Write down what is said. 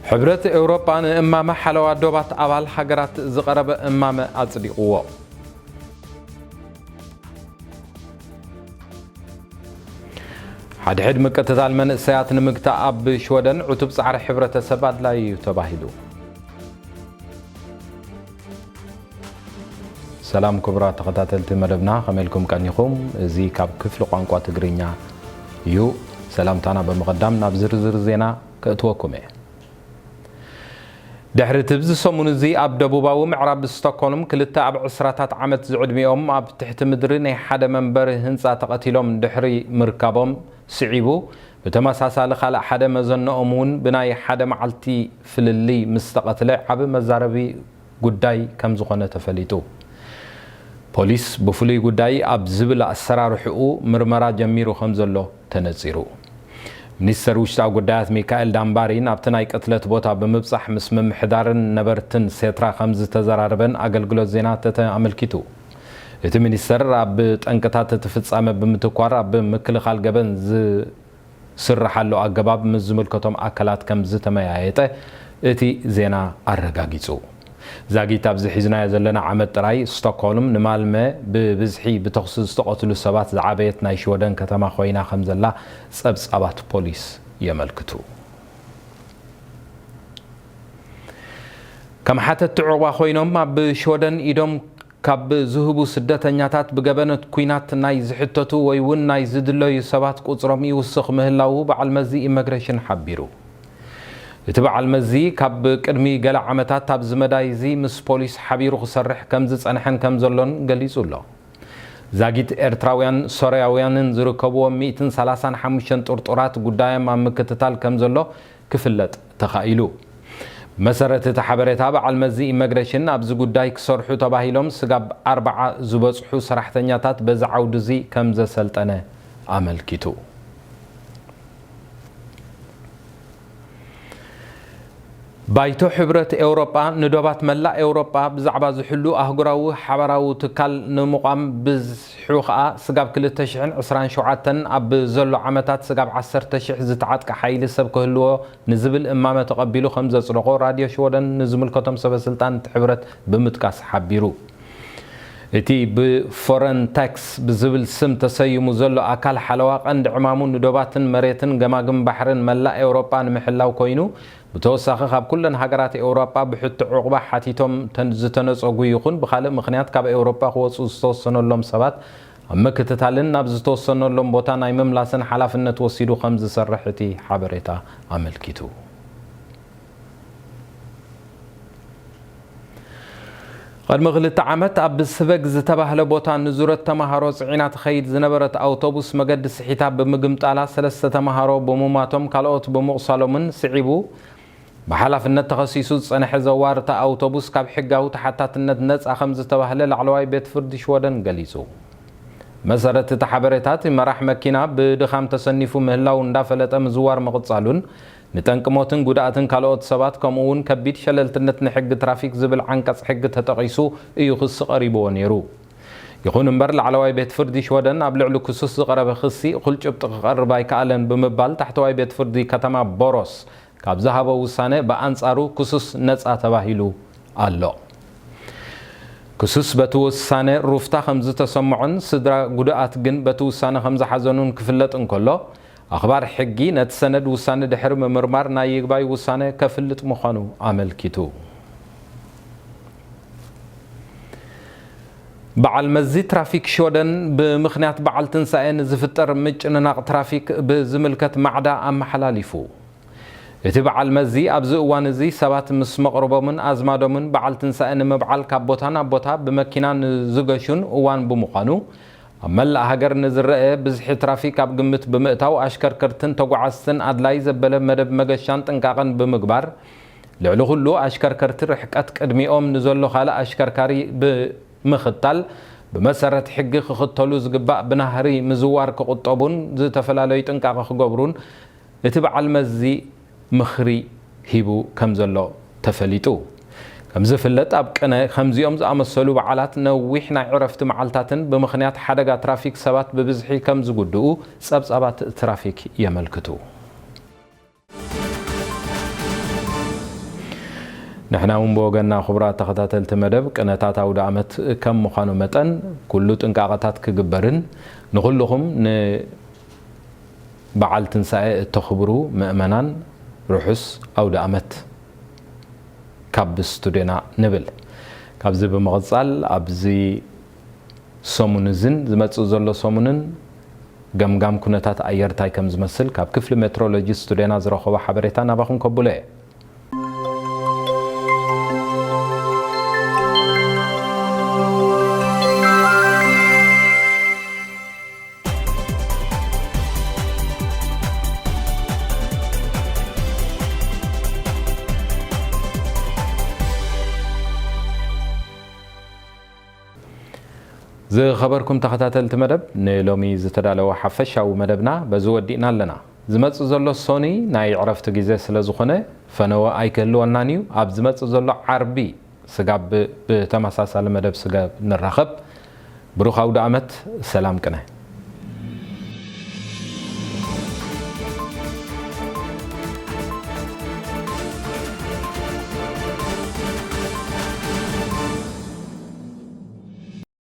ሕብረት ኤውሮጳ ንእማመ ሓለዋ ዶባት ኣባል ሃገራት ዝቐረበ እማመ ኣጽዲቕዎ። ሓድሕድ ምቅትታል መንእሰያት ንምግታእ ኣብ ሽወደን ዕቱብ ጻዕሪ ሕብረተሰብ ኣድላዪ እዩ ተባሂሉ። ሰላም ክቡራት ተኸታተልቲ መደብና፣ ከመይ ኢልኩም ቀኒኹም? እዚ ካብ ክፍሊ ቋንቋ ትግርኛ እዩ። ሰላምታና ብምቕዳም ናብ ዝርዝር ዜና ከእትወኩም እየ። ድሕሪ እቲ ብዚ ሰሙን እዚ ኣብ ደቡባዊ ምዕራብ ስቶክሆልም ክልተ ኣብ ዕስራታት ዓመት ዝዕድሚኦም ኣብ ትሕቲ ምድሪ ናይ ሓደ መንበሪ ህንጻ ተቐቲሎም ድሕሪ ምርካቦም ስዒቡ፣ ብተመሳሳሊ ካልእ ሓደ መዘነኦም እውን ብናይ ሓደ መዓልቲ ፍልልይ ምስ ተቐትለ ዓቢ መዛረቢ ጉዳይ ከም ዝኾነ ተፈሊጡ። ፖሊስ ብፍሉይ ጉዳይ ኣብ ዝብል ኣሰራርሕኡ ምርመራ ጀሚሩ ከም ዘሎ ተነጺሩ። ሚኒስተር ውሽጣዊ ጉዳያት ሚካኤል ዳምባሪ ናብቲ ናይ ቅትለት ቦታ ብምብጻሕ ምስ ምምሕዳርን ነበርትን ሴትራ ከም ዝተዘራረበን ኣገልግሎት ዜና ተተ ኣመልኪቱ። እቲ ሚኒስተር ኣብ ጠንቅታት እቲ ፍጻመ ብምትኳር ኣብ ምክልኻል ገበን ዝስርሓሉ ኣገባብ ምስ ዝምልከቶም ኣካላት ከም ዝተመያየጠ እቲ ዜና ኣረጋጊጹ። ዛጊት ኣብዚ ሒዝናዮ ዘለና ዓመት ጥራይ ስቶክሆልም ንማልመ ብብዝሒ ብተኹሲ ዝተቐትሉ ሰባት ዝዓበየት ናይ ሽወደን ከተማ ኮይና ከም ዘላ ጸብጻባት ፖሊስ የመልክቱ። ከም ሓተትቲ ዑቕባ ኮይኖም ኣብ ሽወደን ኢዶም ካብ ዝህቡ ስደተኛታት ብገበነት ኲናት ናይ ዝሕተቱ ወይ እውን ናይ ዝድለዩ ሰባት ቁጽሮም ይውስኽ ምህላዉ በዓል መዚ ኢመግሬሽን ሓቢሩ። እቲ በዓል መዚ ካብ ቅድሚ ገለ ዓመታት ኣብዚ መዳይ እዚ ምስ ፖሊስ ሓቢሩ ክሰርሕ ከም ዝጸንሐን ከም ዘሎን ገሊጹ ኣሎ። ዛጊት ኤርትራውያን ሶርያውያንን ዝርከብዎም ሚእትን ሰላሳን ሓሙሽተን ጥርጡራት ጉዳዮም ኣብ ምክትታል ከም ዘሎ ክፍለጥ ተኻኢሉ። ብመሰረት እቲ ሓበሬታ፣ በዓል መዚ ኢመግሬሽን ኣብዚ ጉዳይ ክሰርሑ ተባሂሎም ስጋብ ኣርባዓ ዝበጽሑ ሰራሕተኛታት በዚ ዓውዲ እዚ ከም ዘሰልጠነ ኣመልኪቱ። ባይቶ ሕብረት ኤውሮጳ ንዶባት መላእ ኤውሮጳ ብዛዕባ ዝሕሉ ኣህጉራዊ ሓባራዊ ትካል ንምቋም ብዝሑ ኸኣ ስጋብ ክልተ ሽሕን ዕስራን ሸውዓተን ኣብ ዘሎ ዓመታት ስጋብ ዓሰርተ ሽሕ ዝተዓጥቀ ሓይሊ ሰብ ክህልዎ ንዝብል እማመ ተቐቢሉ ከም ዘጽደቖ ራድዮ ሽወደን ንዝምልከቶም ሰበ ስልጣን እቲ ሕብረት ብምጥቃስ ሓቢሩ። እቲ ብፎረንተክስ ብዝብል ስም ተሰይሙ ዘሎ ኣካል ሓለዋ ቀንዲ ዕማሙ ንዶባትን መሬትን ገማግም ባሕርን መላእ ኤውሮጳ ንምሕላው ኮይኑ፣ ብተወሳኺ ካብ ኩለን ሃገራት ኤውሮጳ ብሕቶ ዑቕባ ሓቲቶም ተን-፣ ዝተነጸጉ ይኹን ብኻልእ ምኽንያት ካብ ኤውሮጳ ክወጹ ዝተወሰነሎም ሰባት ኣብ ምክትታልን ናብ ዝተወሰነሎም ቦታ ናይ ምምላስን ሓላፍነት ወሲዱ ከም ዝሰርሕ እቲ ሓበሬታ ኣመልኪቱ። ቅድሚ ክልተ ዓመት ኣብ ስበግ ዝተባህለ ቦታ ንዙረት ተማሃሮ ጽዒና ትኸይድ ዝነበረት ኣውቶቡስ መገዲ ስሒታ ብምግምጣላ ሰለስተ ተማሃሮ ብሙማቶም ካልኦት ብምቑሳሎምን ስዒቡ ብሓላፍነት ተኸሲሱ ዝጸንሐ ዘዋሪ እታ ኣውቶቡስ ካብ ሕጋዊ ተሓታትነት ነጻ ከም ዝተባህለ ላዕለዋይ ቤት ፍርዲ ሽወደን ገሊጹ። መሰረት እቲ ሓበሬታ እቲ መራሕ መኪና ብድኻም ተሰኒፉ ምህላው እንዳፈለጠ ምዝዋር ምቕጻሉን ንጠንቂ ሞትን ጉድኣትን ካልኦት ሰባት ከምኡ እውን ከቢድ ሸለልትነት ንሕጊ ትራፊክ ዝብል ዓንቀጽ ሕጊ ተጠቒሱ እዩ ክሲ ቀሪብዎ ነይሩ። ይኹን እምበር ላዕለዋይ ቤት ፍርዲ ሽወደን ኣብ ልዕሊ ክሱስ ዝቐረበ ክሲ እኹል ጭብጢ ክቐርብ ኣይከኣለን ብምባል ታሕተዋይ ቤት ፍርዲ ከተማ ቦሮስ ካብ ዝሃቦ ውሳነ ብኣንጻሩ ክሱስ ነጻ ተባሂሉ ኣሎ። ክሱስ በቲ ውሳነ ሩፍታ ከም ዝተሰምዖን ስድራ ጉድኣት ግን በቲ ውሳነ ከም ዝሓዘኑን ክፍለጥ እንከሎ፣ ኣኽባር ሕጊ ነቲ ሰነድ ውሳነ ድሕሪ ምምርማር ናይ ይግባይ ውሳነ ከፍልጥ ምዃኑ ኣመልኪቱ። በዓል መዚ ትራፊክ ሽወደን ብምኽንያት በዓል ትንሳኤ ንዝፍጠር ምጭንናቕ ትራፊክ ብዝምልከት ማዕዳ ኣመሓላሊፉ። እቲ በዓል መዚ ኣብዚ እዋን እዚ ሰባት ምስ መቕርቦምን ኣዝማዶምን በዓል ትንሳኤ ንምብዓል ካብ ቦታ ናብ ቦታ ብመኪና ንዝገሹን እዋን ብምዃኑ፣ ኣብ መላእ ሃገር ንዝረአ ብዝሒ ትራፊክ ኣብ ግምት ብምእታው፣ ኣሽከርከርትን ተጓዓዝትን ኣድላይ ዘበለ መደብ መገሻን ጥንቃቐን ብምግባር፣ ልዕሊ ኩሉ ኣሽከርከርቲ ርሕቀት ቅድሚኦም ንዘሎ ካልእ ኣሽከርካሪ ብምኽታል፣ ብመሰረት ሕጊ ክኽተሉ ዝግባእ ብናህሪ ምዝዋር ክቑጠቡን ዝተፈላለዩ ጥንቃቐ ክገብሩን እቲ በዓል መዚ ምኽሪ ሂቡ ከም ዘሎ ተፈሊጡ። ከም ዝፍለጥ፣ ኣብ ቅነ ከምዚኦም ዝኣመሰሉ በዓላት ነዊሕ ናይ ዕረፍቲ መዓልታትን ብምኽንያት ሓደጋ ትራፊክ ሰባት ብብዝሒ ከም ዝጉድኡ ጸብጻባት ትራፊክ የመልክቱ። ንሕና እውን ብወገንና፣ ክቡራት ተኸታተልቲ መደብ፣ ቅነታት ኣውደ ኣመት ከም ምዃኑ መጠን፣ ኩሉ ጥንቃቐታት ክግበርን ንኹልኹም ንበዓል ትንሳኤ እተኽብሩ ምእመናን ርሑስ ኣውደ ኣመት ካብ ስቱድዮና ንብል። ካብዚ ብምቕጻል፣ ኣብዚ ሰሙን እዝን ዝመጽእ ዘሎ ሰሙንን ገምጋም ኩነታት ኣየር እንታይ ከም ዝመስል ካብ ክፍሊ ሜትሮሎጂ ስቱድዮና ዝረኸቦ ሓበሬታ ናባኹም ከብሎ እየ። ዝኸበርኩም ተኸታተልቲ መደብ፣ ንሎሚ ዝተዳለወ ሓፈሻዊ መደብና በዚ ወዲእና ኣለና። ዝመጽእ ዘሎ ሶኒ ናይ ዕረፍቲ ግዜ ስለ ዝኾነ፣ ፈነወ ኣይክህልወናን እዩ። ኣብ ዝመጽእ ዘሎ ዓርቢ ስጋብ ብተመሳሳሊ መደብ ስጋብ ንራኸብ፣ ብሩኽ ኣውደ ኣመት፣ ሰላም ቅነ።